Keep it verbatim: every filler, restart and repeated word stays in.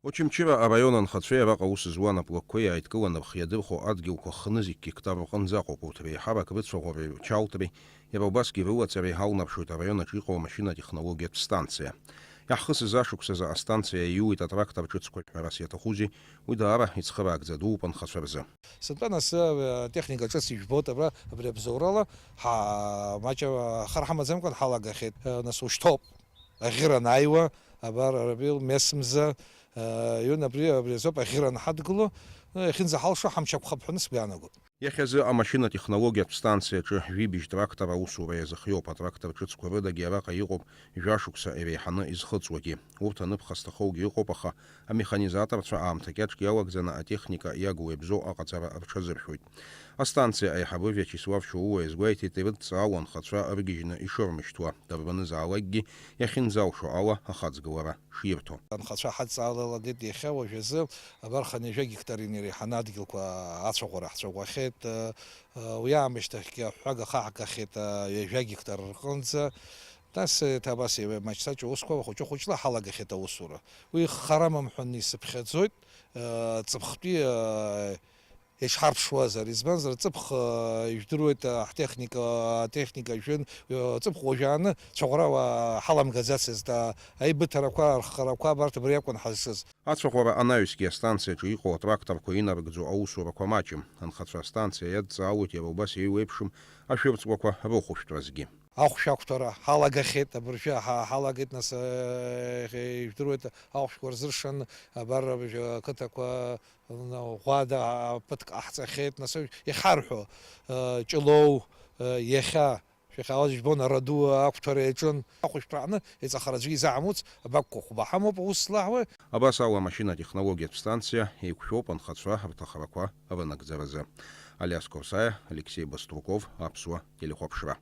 Очамчыра араион анхацәеи араҟа аус зуа анаплакқәеи иааидкыланы рхы иадырхәо адгьылқәа хынызқь гектар рҟынӡа ыҟоуп. Урҭ реиҳарак рыцәаӷәареи рчалтреи, иара убасгьы рылаҵареи иалнаршоит араион аҿы иҟоу амашьына-технологиатә станциа. Иаҳхысыз ашықәсазы астанциа ииуеит атрактор ҿыцқәа, ҳәарас иаҭахузеи, уи даара ицхыраагӡа дууп анхацәа рзы. Сынтәа нас атехника ҿыц ижәбоит абра, абри абзоурала, ҳа-, маҷ ахара ҳамаӡамкәан ҳалагахьеит, нас ушьҭоуп. Аӷьыра анааиуа, абар, Равил, Месмза, ҩын абри, абри азоуп аӷьыра анҳадгыло, иахьынӡаҳалшо ҳамч ақәхап ҳәа сгәы иаанагоит. Иахьазы амашьына-технологиатә станциаҿы жәибжь трактор аусура иазыхиоуп, атрактор ҿыцқәа рыдагьы араҟа иҟоуп жәашықәса иреиҳаны изхыҵуагьы. Урҭ аныԥха зҭахоугьы ыҟоуп, аха амеханизаторцәа аамҭа кьаҿк иалагӡаны атехника иагу-иабзоу аҟаҵара рҽазыршәоит. Астанциа аиҳабы Виачеслав Чулуа иазгәеиҭеит, ирыдҵаауа анхацәа ыргьежьны ишырмышьҭуа, дарбанызаалакгьы иахьынӡалшо ала ахаҵгылара ширҭо. Анхацәа ҳадҵаалалагеит иахьа уажәазы, абар хынҩажәа гектар инареиҳаны адгьылқәа ацәаӷәара ҳцәаӷәахьеит. Уи аамышьҭахьгьы аҳәҳәага хаҳгахьеит ҩажәа гектар рҟынӡа. Нас еиҭа абас еиуеимаҷцаҷ усқәа хәыҷы-хәыҷла ҳалагахьеит аусура. Уи хара амам ҳәа исыԥхьаӡоит, ҵыԥхтәи ишҳарԥшуазар, избанзар, ҵыԥх, ижәдыруеит, ҳтехника, атехника жәын, ҵыԥх уажәааны цәаӷәарала ҳаламгаӡацызт, аибыҭарақәа, арххарақәа абарҭ абри акәын ҳазҿыз. Ацәаӷәара анаҩсгьы астанциаҿы иҟоу атракторқәа инарыгӡо аусурақәа маҷым. Анхацәа астанциа иадҵаауеит иара убас еиуеиԥшым ашәырҵлақәа рыхәышәтәразгьы. Ахәшә ақәҭәара ҳалагахьеит, абыржәы ҳа-, ҳалагеит, нас, э, ижәдыруеит, ахәшәқәа рзыршан, абар, абыржәы ақыҭақәа, н-, ӷәада ԥыҭк ҟаҳҵахьеит, нас, иахьарҳәо, э, Ҷлоу, э, иахьа, шәахьаауаз жәбон, Араду ақәҭәара иаҿын, ахәышәтәра аҟны иҵахара аӡәгьы изаҳамуц, абакқәа хәба ҳамоуп, аус злаҳуа. Абас ала амашьына-технологиатә станциа еиқәшәоуп анхацәа рҭахрақәа рынагӡаразы. Алиас Қорсаиа, Алексеи Баструков, Аԥсуа телехәаԥшра.